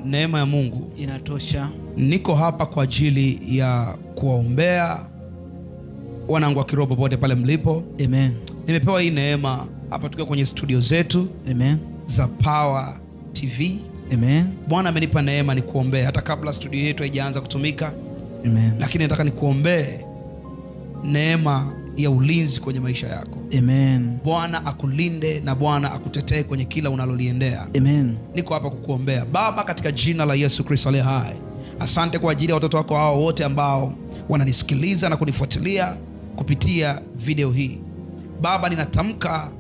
Neema ya Mungu inatosha. Niko hapa kwa ajili ya kuwaombea wanangu wa kiroho popote pale mlipo. Amen. Nimepewa hii neema hapa tukiwa kwenye studio zetu. Amen. Za Power TV. Amen. Bwana amenipa neema nikuombee hata kabla studio yetu haijaanza kutumika. Amen. Lakini nataka nikuombee neema ya ulinzi kwenye maisha yako. Amen. Bwana akulinde na Bwana akutetee kwenye kila unaloliendea. Amen. Niko hapa kukuombea. Baba, katika jina la Yesu Kristo aliye hai, asante kwa ajili ya watoto wako hao wote ambao wananisikiliza na kunifuatilia kupitia video hii. Baba, ninatamka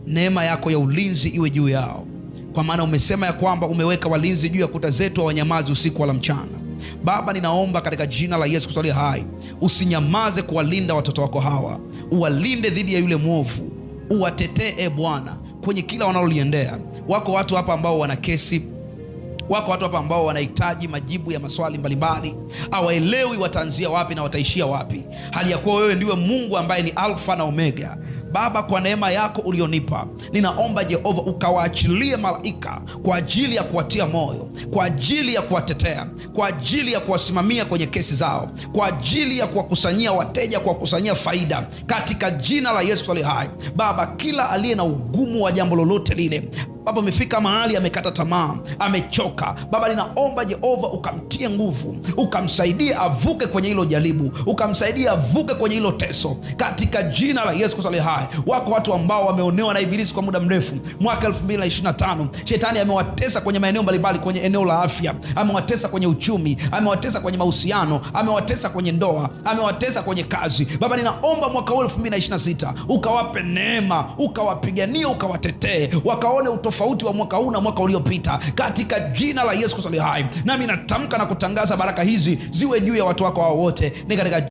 neema yako ya ulinzi iwe juu yao, kwa maana umesema ya kwamba umeweka walinzi juu ya kuta zetu, hawanyamazi usiku wala mchana. Baba, ninaomba katika jina la Yesu Kristo aliye hai, usinyamaze kuwalinda watoto wako hawa, uwalinde dhidi ya yule mwovu, uwatetee e Bwana kwenye kila wanaloliendea. Wako watu hapa ambao wana kesi, wako watu hapa ambao wanahitaji majibu ya maswali mbalimbali, hawaelewi wataanzia wapi na wataishia wapi, hali ya kuwa wewe ndiwe Mungu ambaye ni Alfa na Omega. Baba, kwa neema yako ulionipa, ninaomba Jehova ukawaachilie malaika kwa ajili ya kuwatia moyo, kwa ajili ya kuwatetea, kwa ajili ya kuwasimamia kwenye kesi zao, kwa ajili ya kuwakusanyia wateja, kuwakusanyia faida, katika jina la Yesu aliye hai. Baba, kila aliye na ugumu wa jambo lolote lile, Baba, amefika mahali amekata tamaa, amechoka. Baba, ninaomba Jehova ukamtie nguvu, ukamsaidie avuke kwenye hilo jaribu, ukamsaidie avuke kwenye hilo teso, katika jina la Yesu Kristo aliye hai. Wako watu ambao wameonewa na Ibilisi kwa muda mrefu. Mwaka 2025 shetani amewatesa kwenye maeneo mbalimbali, kwenye eneo la afya, amewatesa kwenye uchumi, amewatesa kwenye mahusiano, amewatesa kwenye ndoa, amewatesa kwenye kazi. Baba, ninaomba mwaka huu 2026 ukawape neema, ukawapiganie, ukawatetee, wakaone utofauti wa mwaka huu na mwaka uliopita, katika jina la Yesu Kristo aliye hai. Nami natamka na kutangaza baraka hizi ziwe juu ya watu wako hao wote, ni katika